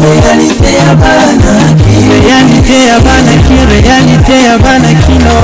Réalité ya bana kin, réalité ya bana kino.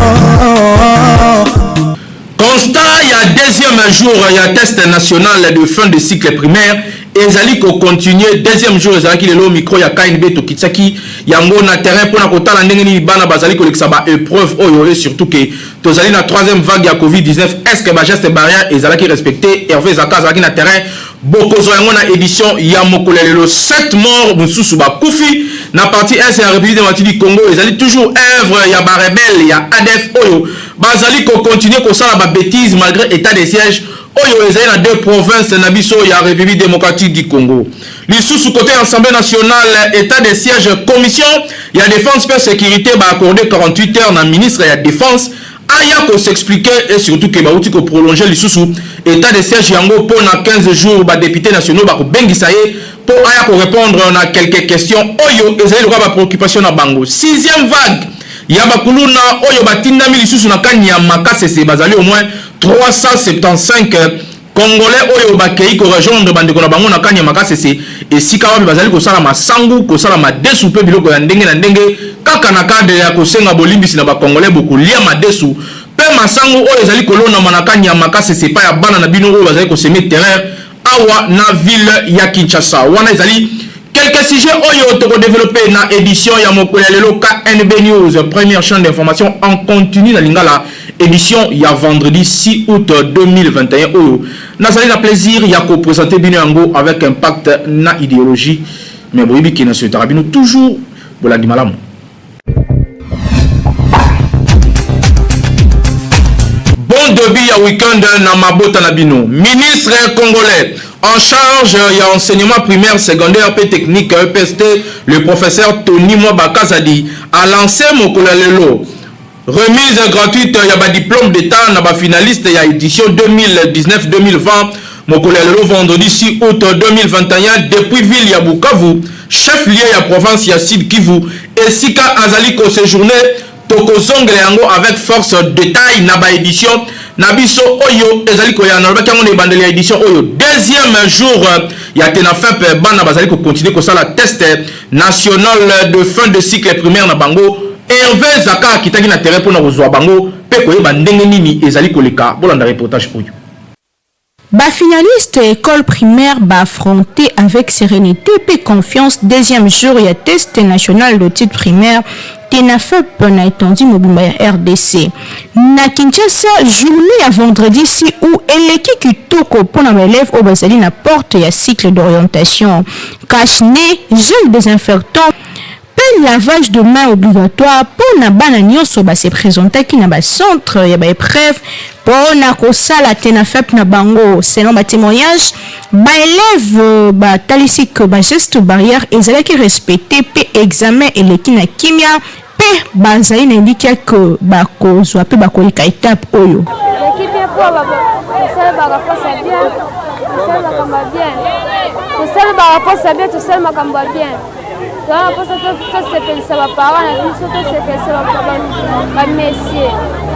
Constat ya deuxième jour ya test national de fin de cycle primaire ezali ko continuer. Deuxième jour ezalaki lelo. Micro ya KNB tokitisaki yango na terrain mpona kotala ndenge nini bana bazali kolekisa ba épreuve oyo, et surtout ke tozali na troisième vague ya Covid-19, est ce que ba geste barrière ezalaki respecté? Hervé Zaka azalaki na terrain, bokozwa yango na édition ya mokolo ya lelo. 7 morts mosusu bakufi na partie est ya République démocratique du Congo. Ezali toujours œuvre ya ba rebelle ya ADF oyo bazali kocontinue kosala ba bêtise malgré état de siège oyo ezali na deux provinces na biso ya République démocratique du Congo. Lisusu, côté Assemblée nationale, état de siège, commission ya défense mpe sécurité baaccordé 48 heures na ministre ya défense aya kos'expliquer, et surtout ke bauti koprolonger lisusu état de siège yango mpo na 15 jours. Badéputé nationaux bakobengisa ye mpo aya korépondre na quelques questions oyo ezali lokola bapréoccupation na bango. Sixième vague ya bakuluna oyo batindami lisusu na Kanyama Kasese, bazali au moins 375 Congolais oyo bakei korejoindre bandeko na bango na Kanyama Kasese, esika wapi bazali kosala masangu, kosala madesu mpe biloko ya ndenge na ndenge, kaka na cadre ya kosenga bolimbisi na Bacongolais. Bokolia madesu mpe masangu oyo ezali kolonama na Kanyama Kasese epai ya bana na bino oyo bazali kosemer terreur awa na ville ya Kinshasa. Wana ezali quelques sujets oyo tokodéveloppe na édition ya mokolo ya lelo. KNB News, première chaîne d'information en continu na lingala, édition ya vendredi 6 août 2021 oyo nazali na plaisir ya koprésente bino yango avec impact na idéologie. Mais boyebi ke na souhaitaka bino toujours bolandi malamu. Bon début ya week-end na mabota na bino. Ministre congolais en charge ya enseignement primaire, secondaire pe technique, EPST, le professeur Tony Mwaba Kazadi a lancé mokolo ya lelo remise gratuite ya badiplôme d'état na bafinaliste ya édition 2019-2020, mokolo ya lelo vendredi 6 août 2021, depuis ville ya Bukavu, chef lieu ya province ya Sud Kivu, esika azali koséjourner. Tokozongela yango avec force détail na baédition na biso oyo ezali koya. Nalobaki yango na ebandeli ya édition oyo, deuxième jour ya TENAFEP, bana bazali kocontinue kosala test national de fin de cycle primaire na bango. Hervé Zaka akitaki na terrain mpona kozwa bango mpe koyeba ndenge nini ezali koleka. Bolanda reportage oyo. Bafinaliste école primaire baaffronté avec sérénité et confiance deuxième jour ya test national de titre primaire TENAFEP na étendue mobimba ya RDC. Na Kinshasa, journée ya vendredi 6 août eleki kitoko mpona baélève oyo bazali na porte ya cycle d'orientation. Cache-nez, gel désinfectant mpe lavage de main obligatoire mpo na bana nyonso base présentaki na bacentre ya baépreuve mpo na kosala TENAFEP na bango. Selon batémoignage, baélève batalisi ke bageste barrière ezalaki respecté mpe examen eleki na kimia, mpe bazali na elikya ke bakozwa mpe bakoleka étape oyo. Eleki bien mpo tosali baréponse ya bien, tosali makambo ya bien, tosali baréponse ya bien, tosali makambo ya bien. Toza mposa tosepelisa baparent na biso, tosepelisa bamesie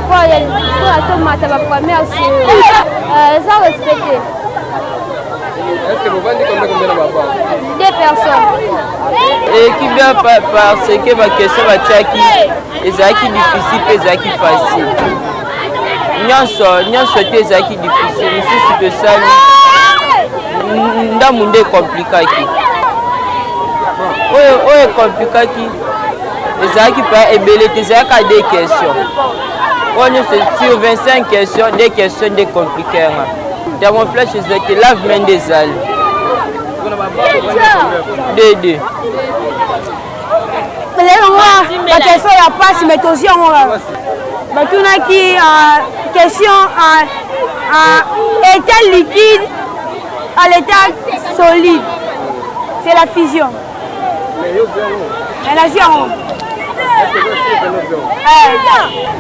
mpona tomata bapremière série. Eza respecté. Est-ce que bovandi combien combien na baba? Deux personnes. Eleki bien parce que baquestion batiaki ezalaki difficile mpe ezalaki facile. Nyonso nyonso te ezalaki difficile, mosusu tosali ndambu nde ekomplikaki. Oyo oyo ekomplikaki ezalaki mpe ebele te, ezalaka deux questions. Oyo nyonso sur 25 questions, deux questions nde compliqué yanga. Thermoflash eza te, lave-main nde ezali deux deux. Lelo nga baquestion ya mpasi, mais tozwi yango. Batunaki question état liquide à l'état solide, c'est la fusion. Nazwi yango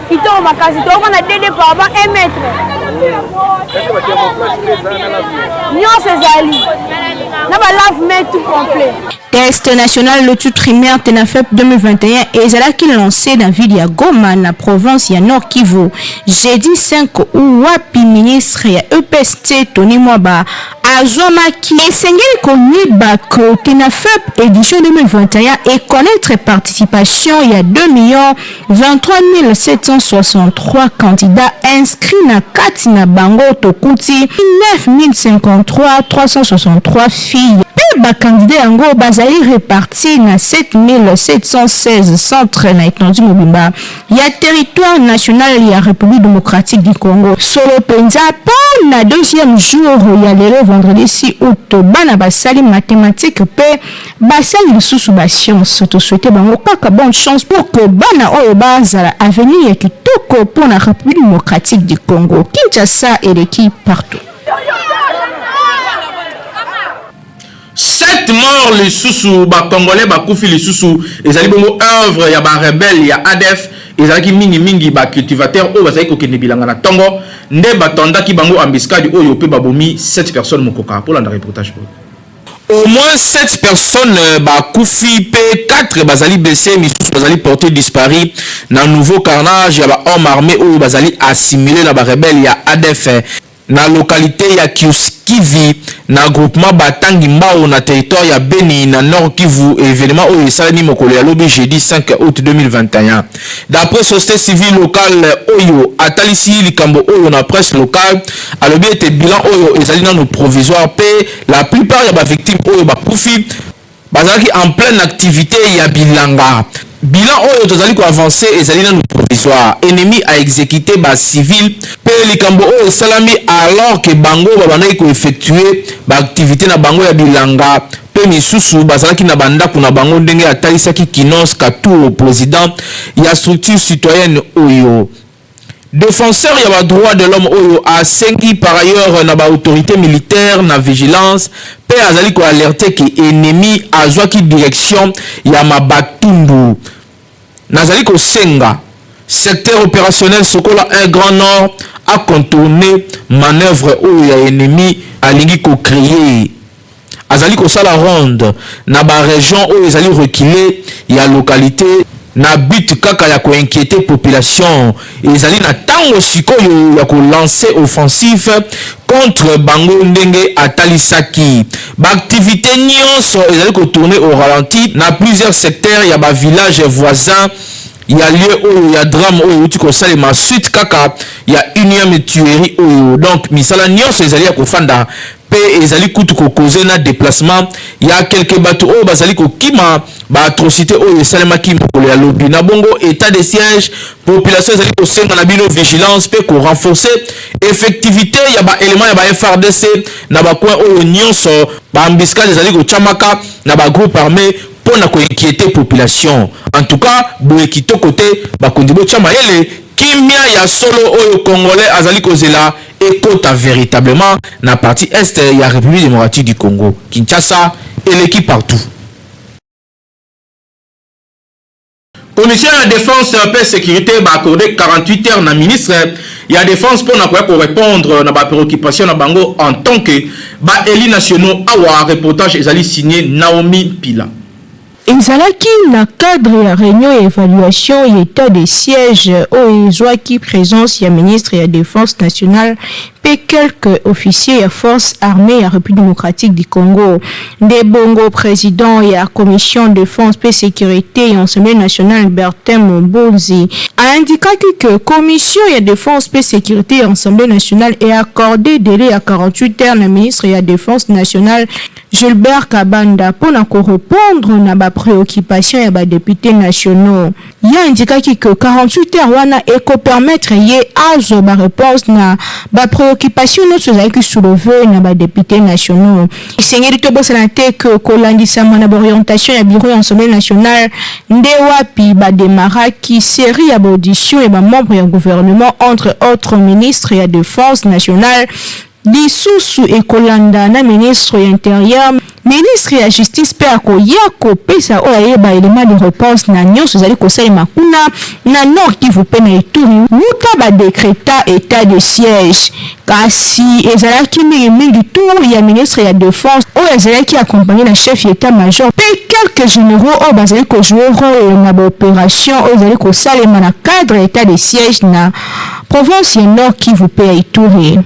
kitoko makasi. Tokona dd par banc 1 mètre, nyonso ezali. Na ba lave-main tout complet. Test national lotu primaire Tenafep 2021 ezalaki lancé na ville ya Goma na province ya Nord Kivu jeudi 5 août wapi ministre ya EPST Tony Mwaba azwamaki. Esengeli koyeba que Tenafep édition 2021 econnaître participation ya 2 millions 23 763 candidats inscrits na kati na bango tokuti 9 053 363 filles mpe bacandidat yango bazali répartis na 7716 centres na étendue mobimba ya territoire national ya République démocratique du Congo. Solo mpenza, mpo na deuxième jour ya lelo vendredi 6 août, bana basali mathématique mpe basali lisusu bascience. Tosouhaite bango kaka bonne chance pour que bana oyo bazala avenir ya kitoko mpo na République démocratique du Congo. Kinshasa eleki partout. Sept morts lisusu, bacongolais bakufi lisusu. Ezali bongo œuvre ya barebelles ya ADF. Ezalaki mingimingi bacultivateur oyo bazalaki kokende bilanga na ntongo nde batandaki bango embuscade oyo mpe babomi 7 personnes. Mokoka mpolanda reportage oyo. Au moins 7 personnes bakufi mpe 4 bazali blessé, misusu bazali porté disparu na nouveau carnage ya bahomme armé oyo bazali assimilé na barebelles ya ADF na localité ya Kiuskivi, na groupement Batangi Mbao, na territoire ya Beni, na Nord Kivu. Événement oyo esalemi mokolo ya lobi jeudi 5 août 2021. D'après société civile locale oyo atalisi likambo oyo na presse locale, alobi ete bilan oyo ezali nano provisoire mpe la plupart ya bavictime oyo bakufi bazalaki en pleine activité ya bilanga. Bilan oyo tozali koavance ezali nanu provisoire. Ennemi a exécuté bacivile mpe likambo oyo esalami alors ke bango babandaki koeffectue baactivité na bango ya bilanga mpe misusu bazalaki na bandako na bango, ndenge atalisaki Kinos Katour, président ya structure citoyenne oyo défenseur ya badroit de l'homme, oyo asengi par ailleurs na baautorité militaire na vigilance mpe azali koalerte ke ennemi azwaki direction ya Mabatundu. Nazali kosenga secteur opérationnel Sokola 1 Grand Nord acontourne manœuvre oyo ya ennemi alingi kocréer. Azali kosala ronde na barégion oyo ezali reculé ya localité na but kaka ya koinquiéter population. Ezali na ntango sikoyo ya kolancer offensive contre bango, ndenge atalisaki. Baaktivité nyonso ezali kotourner au ralenti na plusieurs secteurs ya bavillage voisin ya lieu oyo ya drame oyo euti kosalema suite kaka ya unième tuerie oyo. Donc misala nyonso ezali ya kofanda mpe ezali kutu kocauser na déplacement ya quelque bato oyo bazali kokima baatrocité oyo esalemaki mokolo ya lobi. Na bongo état de siège, population ezali kosenga na bino vigilance mpe korenforcer effectivité ya baélément ya ba FARDC na bacoin oyo nyonso baembuscade ezali kotiamaka na bagroupe armé mpo na koinquiéter population. En tout cas, boye kitoko te. Bakonzi, botya mayele, kimia ya solo oyo congolais azali kozela ekota véritablement na partie est ya République démocratique du Congo. Kinshasa eleki partout. Commission ya défense mpe sécurité baaccordé 48 heures na ministre ya défense mpona koya korépondre na bapréoccupation na bango en tant que baélus nationaux. Awa reportage ezali signé Naomi Pila. Ezalaki na cadre ya réunion ya évaluation ya état de siège oyo ezwaki présence ya ministre ya défense nationale mpe quelques officiers ya force armée ya République démocratique du Congo nde bongo président ya commission défense mpe sécurité ya Assemblée nationale, Bertin Mombonzi, aindikaki que commission ya défense mpe sécurité ya Assemblée nationale eaccordé délai ya 48 heures na ministre ya défense nationale, Gilbert Kabanda, mpona korépondre na bapréoccupation ya badéputé nationaux. Ye indikaki ke 48 heures wana ekopermettre ye azwa baréponse na bapréoccupation nyonso ezalaki soulevé na badéputé nationaux. Esengeli tobosana te ke kolandisama na baorientation ya bureau ya Assemblée nationale nde wapi bademaraki série ya baaudition ya bamembre ya gouvernement, entre autres ministre ya défense nationale. Lisusu ekolanda na ministre ya Interieur, ministre ya Justice mpe akoya kopesa oyo ya ye ba elements de reponse na nionso ezali kosalema kuna na Nord Kivu mpe na Ituri wuta ba decreta etat de siège. Kasi ezalaki mingi mingi tour ya ministre ya Defense oyo azalaki accompagner na chef ya etat major mpe quelques generaux oyo bazali ko jouer role na ba operations oyo ezali kosalema na cadre ya etat de siège na Province ya Nord Kivu mpe ya Ituri.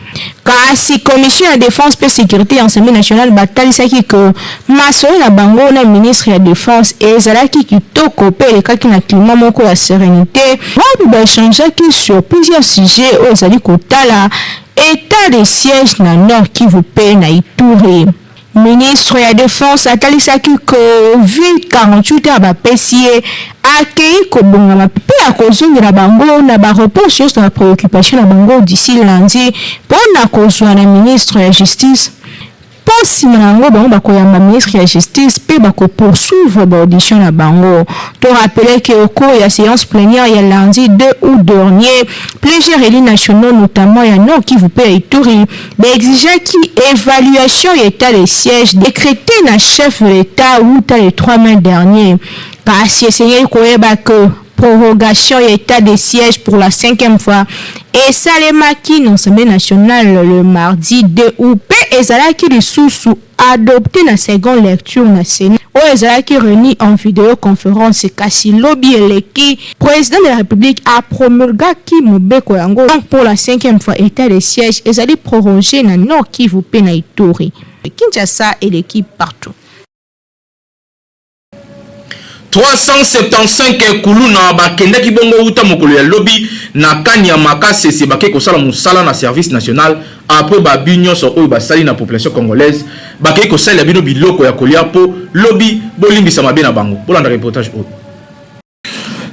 Kasi commission ya defense mpe securite ya Assemblee nationale batalisaki que masolo na bango na ministre ya defense ezalaki kitoko mpe elekaki na climat moko ya serenite wapi ba echangeaki sur plusieurs sujets oyo ezali kotala etat de siège na Nord Kivu mpe na Ituri. Ministre ya Defense atalisaki que vu 48 heures bapesi ye, akeyi kobongama mpe akozongela bango na ba reponses nionso na ba preoccupations na bango d'ici lundi mpo na kozua na ministre ya Justice mpo sima na yango bango bakoyamba ministre ya Justice mpe bako poursuivre ba auditions na bango. To rappeler que au cours ya seance plenière ya lundi 2 aout dernier, plusieurs elus nationaux notamment ya Nord-Kivu mpe ya Ituri Ba exigeaki evaluation ya etat de siège decrete na chef de l'Etat wuta le 3 mai dernier. Kasi esengeli koyeba que prorogation ya etat de siège pour la cinquième fois esalemaki na Assemblee nationale le mardi 2 août mpe ezalaki lisusu adopte na seconde lecture na Senat oyo ezalaki reuni en videoconference kasi lobi eleki President de la Republique a promulgaki mobeko yango donc pour la cinquième fois etat de siège ezali proroger na Nord Kivu mpe na Ituri. Kinshasa eleki partout. 375 kuluna bakendaki bongo wuta mokolo ya lobi na Kaniama Kasese bake kosala mosala na service national après ba but nyonso oyo basali na population congolaise bakei kosalela bino biloko ya kolia mpo lobi bolimbisa mabe na bango. Bolanda reportage oyo.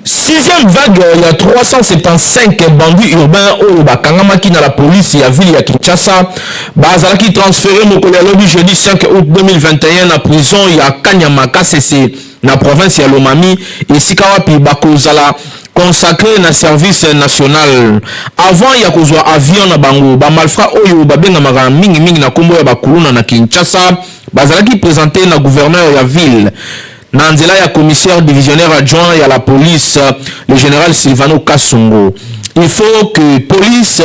Sixième vague ya 375 bandits urbains oyo bakangamaki na la police ya ville ya Kinshasa bazalaki transfere mokolo ya lobi jeudi 5 août 2021 na prison ya Kanyama Kasese na province ya Lomami esika wapi bakozala consacré na service national avant ya kozwa avion na bango. Ba malfrats oyo babengamaka mingi mingi na kombo ya bakuluna na Kinshasa bazalaki presente na gouverneur ya ville Na nzela ya commissaire divisionnaire adjoint ya la police, le general Sylvano Kasongo. Il faut que police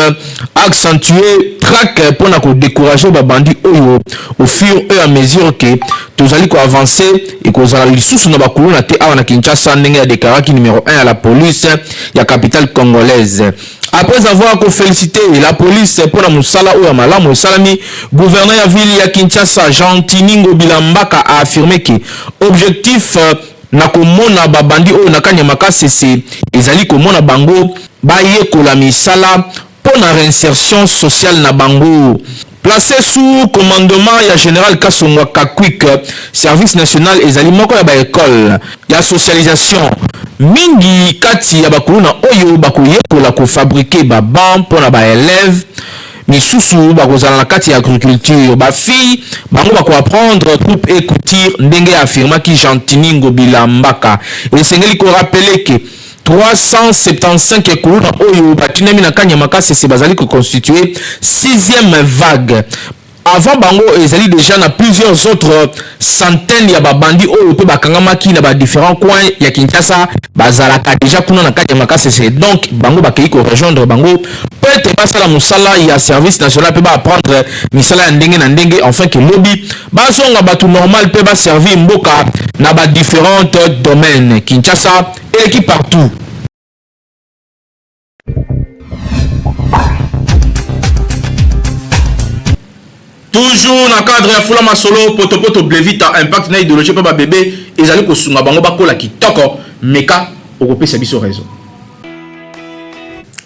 accentuer traque pona ko decourager ba bandits oyo au fur et à mesure que tozali ko avancer ekozala lisusu na ba kuluna te awa na Kinshasa ndenge a declaraki numero 1 ya la police ya capitale congolaise. Après avoir ko feliciter la police pona musala oyo ya malamu esalami, gouverneur ya ville ya Kinshasa Gentiny Ngobila Mbaka a affirme que objectif na komona ba bandits oyo na Kanyama Kasese ezali komona bango bayekola misala pona reinsertion sociale na bango. Place sous commandement ya general Kasongo Kakwik, service national ezali moko ya ba ecoles ya socialisation. Mingi kati ya ba kuluna oyo bakoyekola ko fabriquer ba bancs mpo na ba elèves, misusu bakozala na kati ya agriculture, ba filles bango bako apprendre coupe et couture, ndenge a affirmaki Gentiny Ngobila Mbaka. Esengeli ko rappeler que 375 kuluna oyo batindami na Kanyama Kasese bazali ko constituer sixième vague. Avant bango ezali dejà na plusieurs autres centaines ya ba bandits oyo pe bakangamaki na ba differents coins ya Kinshasa bazalaka dejà kuna na Kanyama Kasese. Donc bango bakeyi ko rejoindre bango po ete basala mosala ya service national pe ba apprendre misala ya ndenge na ndenge enfin que lobi bazonga batu normal pe ba servir mboka na ba differentes domaines. Kinshasa eleki partout. Toujours na cadre ya fula masolo potopoto Blevita impact na idéologie pa ba bebe ezali kosunga bango bakola kitoko meka okopesa biso raison.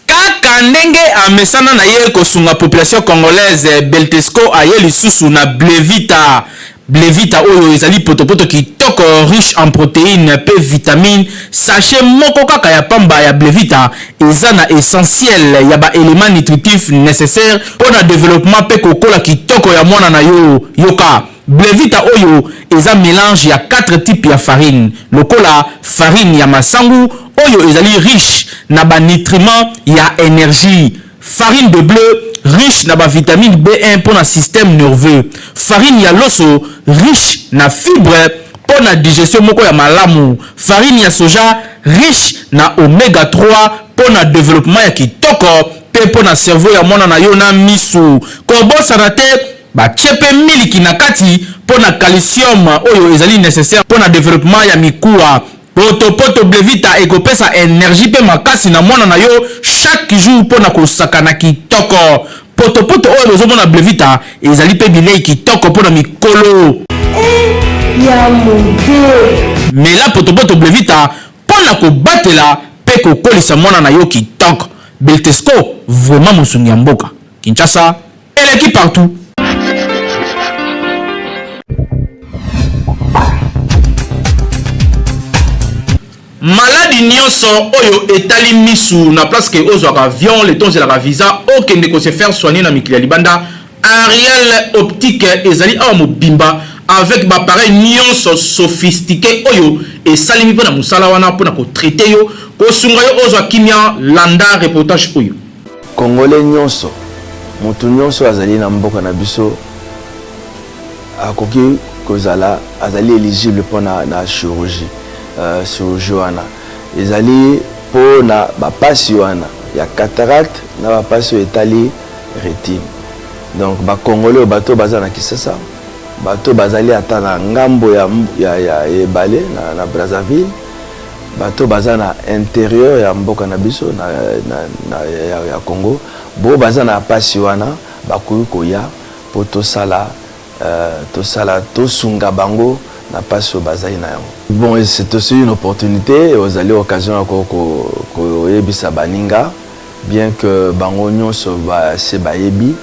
Kaka ndenge amesana na ye kosunga population congolaise Beltesco aye lisusu na Blevita Blevita oyo ezali potopoto kitoko riche en proteines pe vitamines, sachet moko kaka ya pamba ya Blevita eza na essentiel ya ba elements nutritifs necessaires pona developpement pe kokola kitoko ya mwana na yo. Yoka, Blevita oyo eza melange ya 4 types ya farine lokola farine ya masangu oyo ezali riche na ba nutriments ya energie. Farine de ble riche na ba vitamine B1 mpo na système nerveux. Farine ya loso riche na fibre mpo na digestion moko ya malamu. Farine ya soja riche na omega 3 mpo na developpement ya kitoko mpe mpo na cerveau ya mwana na yo na misu. Kobosana te batie mpe miliki na kati mpo na calcium oyo ezali necessaire mpo na developpement ya mikuwa. Poto poto Blevita ekopesa energie pe makasi na mwana na yo chaque jour pona kosakana kitoko. Poto poto oyo bozomona Blevita ezali pe bilei kitoko pona mikolo. Eh ya mude. Mela poto poto Blevita pona kobatela pe kokolisa mwana na yo kitoko. Beltesco vraiment mosungi ya mboka. Kinshasa eleki partout. Maladi nionso oyo etali misu na place ke ozwaka avion le temps ozelaka visa okende ko se faire soigner na mikili ya libanda Ariel optique ezali awa mobimba avec ba appareils nionso sophistiques oyo esalemi mpo na mosala wana mpo na ko traiter yo kosunga yo ozwa kimia landa reportage oyo. Congolais nionso, mutu nionso azali na mboka na biso akoki kozala azali eligible mpo na, na chirurgie. Uh, chirurgie wana ezali mpo na bapasi wana ya cataracte na bapasi oyo etali retine. Donc ba Congolais oyo bato baza na Kisasa, bato bazali ata na ngambo ya, ya, ya ebale na, na Brazzaville Bato baza na interieur ya mboka na biso na, na, na, ya, ya Congo bo baza na pasi wana bakoki koya po tosala uh, tosala tosunga bango na pasi oyo bazali na yango. Bon, c'est aussi une opportunité, ozali occasion ya koyebisa baninga bien que bango nyonso base bayebi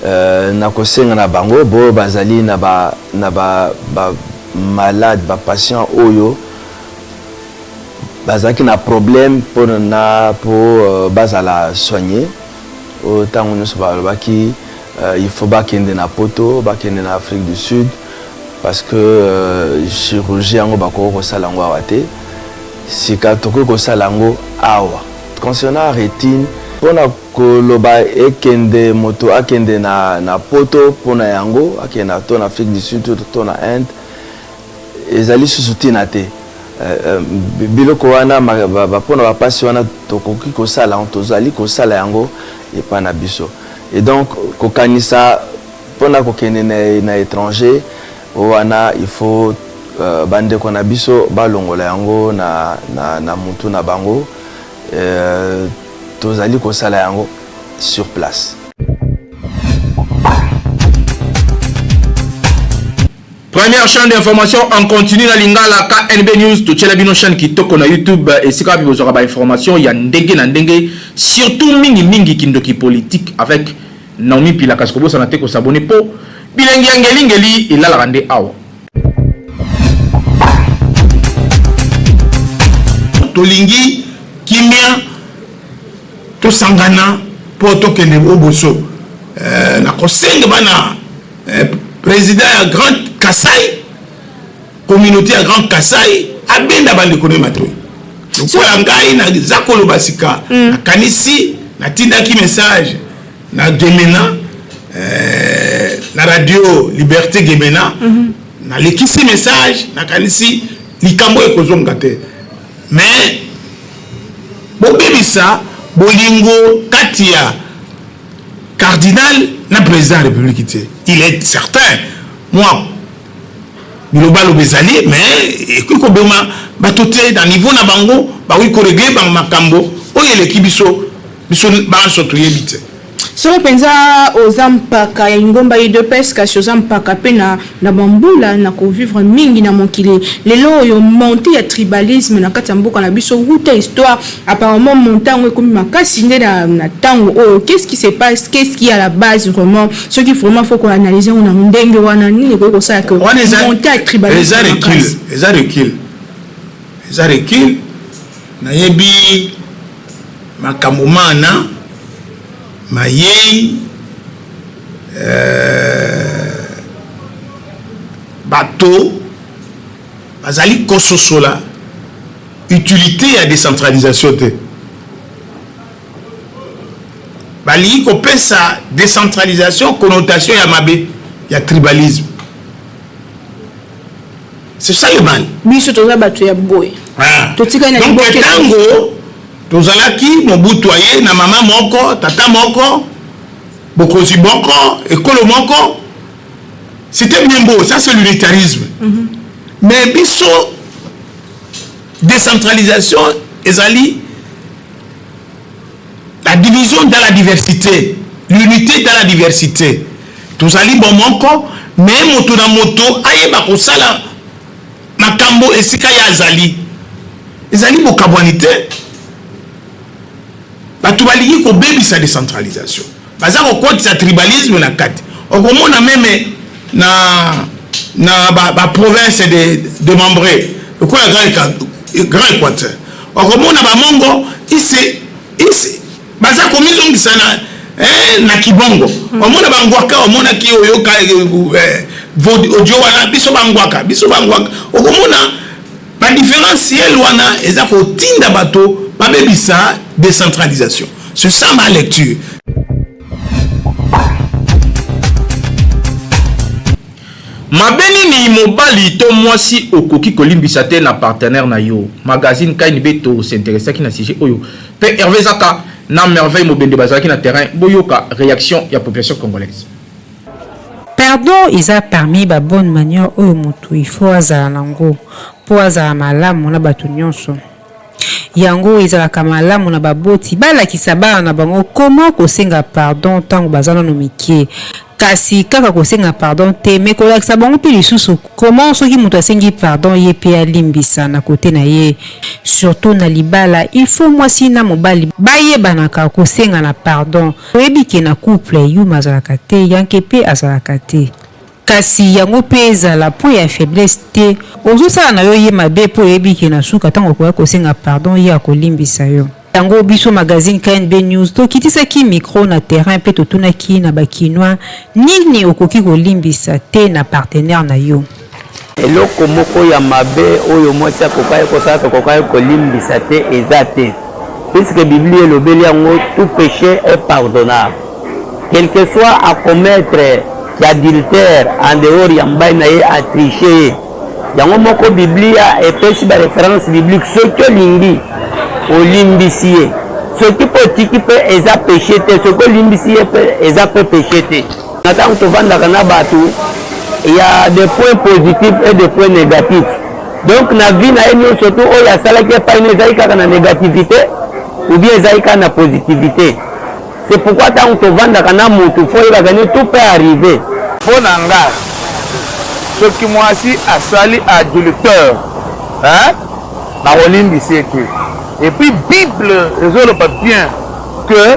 uh, na kosenga na bango bo bazali na ba, na ba, ba malade ba patient oyo bazalaki na problème mpo na mpo euh, bazala soigné oyo ntango nyonso balobaki euh, il faut bakende na poto bakende na Afrique du Sud parce que euh, chirurgie yango bakoki kosala yango awa te sika tokoki kosala yango awa concernant rétine mpona koloba ekende moto akende na, na poto mpona yango akende na to na Afrique du Sud to na Inde Ezali susu tina te. Biloko wana pona ba pasi wana tokoki kosala yango, tozali kosala yango epa na biso. Et donc kokanisa pona kokende na etranger wana il faut ba ndeko na biso balongola yango na mutu na bango. Tozali kosala yango sur place. Première chaîne d'information en continu na Lingala KNB News totiela bino chaîne kitoko na YouTube esika wapi bozwaka ba information ya ndenge na ndenge surtout mingi mingi kindoki politique avec Naomi Mpila kasi kobosana te ko s'abonner po bilengi ya ngeli ngeli elalaka nde awa. Tolingi kimia tosangana mpo tokende oboso eh, nakosenga bana Eh, president ya Grand Kasai, communauté ya Grand Kasai abenda bandeko ne matoi. Lokola ngai naza koloba sika, mm. nakanisi natindaki message na Gemena eh, na radio Liberté Gemena mm -hmm. nalekisi message nakanisi likambo ekozonga te mais bobebisa bolingo kati ya Cardinal na president ya republique te il est certain mwa bilobaloba ezali mais ekoki koboma bato te na niveau na bango bakoki koregle bango makambo oyo eleki biso biso banso toyebi te. Solo mpenza oza mpaka ya lingomba udps kasi oza mpaka mpe na na ba mbula na ko vivre mingi na mokili lelo oyo montee ya tribalisme na kati ya mboka na biso wuta histoire apparemment montee yango ekomi makasi nde na, na tango oyo qu'est-ce qui se passe qu'est-ce qui est à la base vraiment soki vraiment faut ko analyser yango na ndenge wana nini ekoki kosala que montee ya tribalisme eza recul eza recul eza recul nayebi makambo mana mayei Euh, bato bazali kososola utilité ya décentralisation te. Balingi kopesa decentralisation connotation ya mabe ya tribalisme. C'est ça le mal. Biso toza bato ya boye. Ah. Totikali na Donc liboke. tango tozalaki Mobutu aye na mama moko, tata moko, bokonzi moko, ekolo moko. C'était bien beau, ça c'est l'unitarisme. Mais biso décentralisation ezali la division dans la diversité, l'unité dans la diversité. Tozali bomoko, mais moto na moto ayeba kosala makambo esika ye azali. Ezali bokabwani te. Bato balingi kobebisa decentralisation. Baza kokotisa tribalisme na kati. Okomona meme na na ba, ba province de demembré lokola Grand, Grand Équateur. Okomona ba mongo isi isi baza komizongisa na eh, na kibongo. Omona bangwaka omonaki oyoka eh, audio wana biso bangwaka biso bangwaka okomona ba différentiel wana eza kotinda bato babebisa décentralisation. C'est ça ma lecture. Mabe nini mobali to mwasi okoki kolimbisa te na partenaire na yo? Magazine KNB to s'interessaki na sujet oyo pe Herve Zaka na Merveille Mobende bazalaki na terrain, boyoka reaction ya population congolaise. Pardon eza parmi ba bonne manière oyo mutu il faut azala nango po azala malamu na batu nionso. Yango ezalaka malamu na baboti balakisa bana na bango comment kosenga pardon tango baza nanu mikie. Kasi kaka kosenga pardon te mais kolakisa bango pe lisusu comment soki mutu asengi pardon ye pe alimbisa na cote na ye. Surtout na libala il faut mwasi na mobali bayebanaka kosengana pardon. Toyebi ke na couple yuma azalaka te, yanke pe azalaka te. Kasi yango pe ezala point ya faiblesse te, ozo sala na yo ye mabe po oyebi ke na suka tango okoya kosenga pardon ye ako limbisa yo. Yango biso magazine KNB News tokitisaki micro na terrain pe totunaki na ba kinois nini okoki kolimbisa te na partenaire na yo? Eloko moko ya mabe oyo mwasi akokaki kosala tokokaki kolimbisa te eza te, puisque Biblia elobeli yango tout peche est pardonnable. Quelque soit a commettre ki adultère en dehors ya mobali na ye a tricher ye. Yango moko Biblia epesi ba reference biblique soki olingi olimbisi ye, soki mpe otiki mpe eza peche te, soki olimbisi ye mpe eza mpe peche te. Na ntango tovandaka na bato ya des points positifs et des points négatifs. Donc na vie na ye nyonso tu oyo asalaki epai na ezali kaka na négativité ou bien ezali kaka na positivité. C'est pourquoi tango tovandaka na mutu faut oyebaka ni tout peut arriver. Mpo na nga soki mwasi asali adulteur hein nakolimbisa ye te et puis bible ezoloba bien que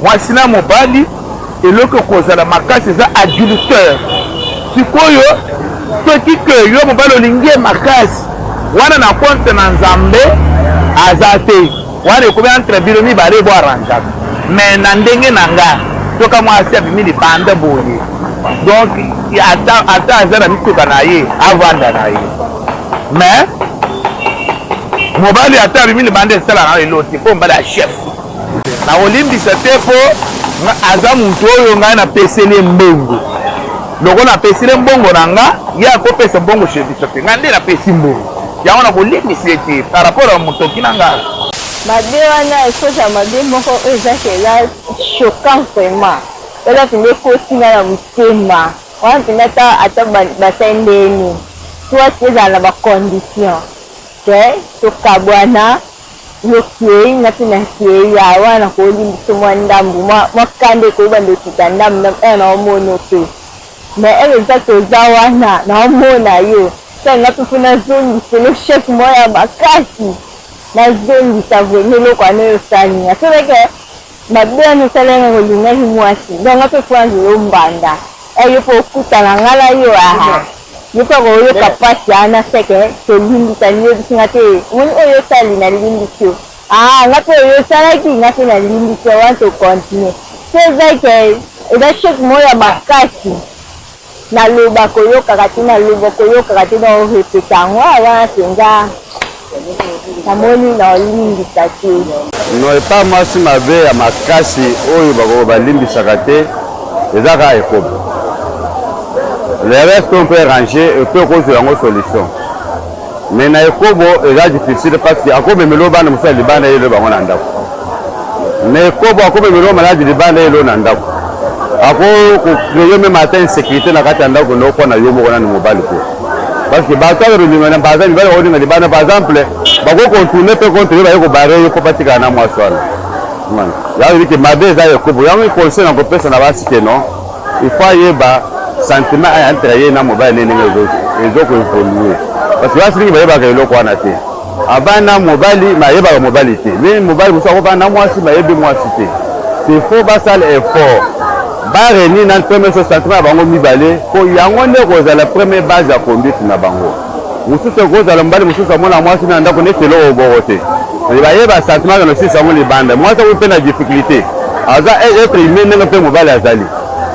mwasi na mobali eloko ekozala makasi eza adulteur sikoyo soki ke yo mobali olingi ye makasi wana na compte na nzambe aza te Wana ekomi entre bino mibale bo arrangeaka mais na ndenge na nga soki mwasi abimi libanda boye donc ata ata aza na mituka na ye avanda na ye mais mobali ata abimi libanda esalaka na elo te mpo mobali ya chef nakolimbisa te mpo aza moto oyo ngai napeseli ye mbongo lokola napeseli ye mbongo na nga ye akopesa mbongo chez biso te ngai nde napesi mbongo Yango na kolimbisa ye te par rapport ya motoki na nga. Mabe wana ekozala mabe moko oyo eza ke eza choquant vraiment eza mpenza ekoti nga na motema wana mpenza ata ata basali ndenge nini soit ezala na ba condition ke tokabwana yo okei nga mpe nakei ah wana nakolimbisa mwa ndambu mwa kanda ekobanda okita ndambu ndambu eh naomona te mais heure eza toza wana naomona yo Sala nga pe faut nazongisela yo choc moko ya makasi nazongisa vraiment eloko wana oyo osali nga c'est vrai que mabe wana osali nga olingaki mwasi donc nga pe faut nazela yo mbanda eh yo pe okutana nga na yo ah yo pe okoyoka pasi wana c'est que tolimbisani yo oyebisi nga te omoni oyo osali nalimbisi yo ah nga pe oyo osalaki nga pe nalimbisi yo wana to continuer so eza que eza choc moko ya makasi. Na loba koyokaka te na loba koyokaka te donc o repeta yango ah wana penza. Namoni naolimbisa te. Non epa mwasi mabe ya makasi oyo bako balimbisaka te eza kaka ekobo le reste on peut ranger et puis okozwa yango solution mais na ekobo eza difficile parce que akomemela yo bana mosusu ya libanda ye bango na ndako na ekobo akomemela yo maladi libanda ye na ndako ako kocreye meme ata insécurité na kati ya ndako na okwana yo moko nani mobali te parce que bato oyo bindimana par exemple mibali bakolinga libanda par exemple bako contourner mpe contre yo baye kobare yo mpo batikala na mwasi wana yango ebiki mabe eza ekobo yango conseil na kopesa na basi ke non il faut ayeba sentiment entre ye na mobali nde ndenge ezo koevolue parce que basi mingi bayebaka eloko wana te Avanda na mobali mais ayebaka mobali te mais mobali mosusu akovanda na mwasi mais ayebi mwasi te il faut basala effort ba réunir nanu premier chose sentiment ya bango mibale po yango nde ekozala premier base ya conduite na bango mosusu ekozala mobali mosusu amona mwasi na ndako neti eloko boko te bayeba sentiment na osisa yango libanda mwasi akomi mpe na difficulté aza être humain ndenge mpe mobali azali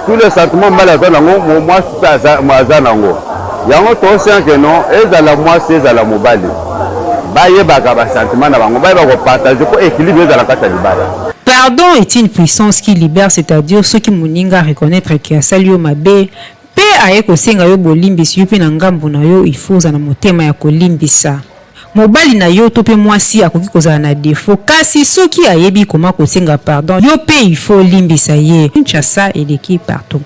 tous les sentiments mobali aza nango mwasi mpe aza nango Yango tosenga que non ezala mwasi ezala mobali bayebaka ba sentiments na bango bayeba ko partager po equilibre ezala kati ya libala. Pardon est une puissance qui libère c'est à dire soki moninga a reconnaitre que asali yo mabe pe aye kosenga yo bolimbisi yo pe na ngambu na yo il faut ozala na motema ya kolimbisa. Mobali na yo to pe mwasi akoki kozala na defaut kasi soki ayebi comment kosenga pardon yo pe il faut olimbisa ye. Kinshasa eleki partout.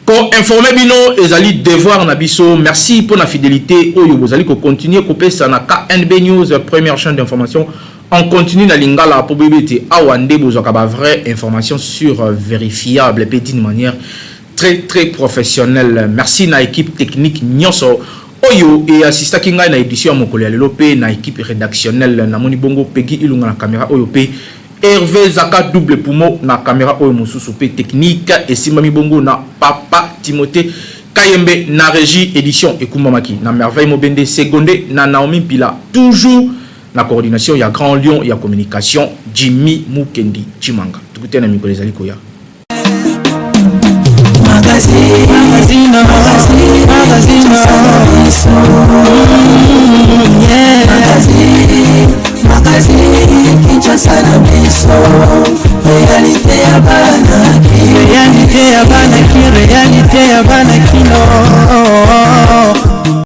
Ko informer bino ezali devoir na biso. Merci pona fidelite oyo bozali ko continuer kopesa na KNB News, première chaîne d'information en continu na lingala po boyebi ete awa nde bozwaka ba vraie information sur verifiable pe d'une manière très très professionnelle. Merci na équipe technique nyonso oyo e assistaki ngai na édition ya mokolo ya lelo pe na équipe rédactionnelle. Namoni bongo Peggy Ilunga na caméra oyo pe Herve Zaka double poumon na camera oyo mosusu pe technique esimbami bongo na papa Timothée Kayembe na regie edition ekumbamaki na Merveille Mobende seconde na Naomi Mpila toujours na coordination ya Grand Lion ya communication Jimmy Mukendi Tshimanga. Tukutane na mikolo ezali koya. Réalité ya bana ki, réalité ya bana kino.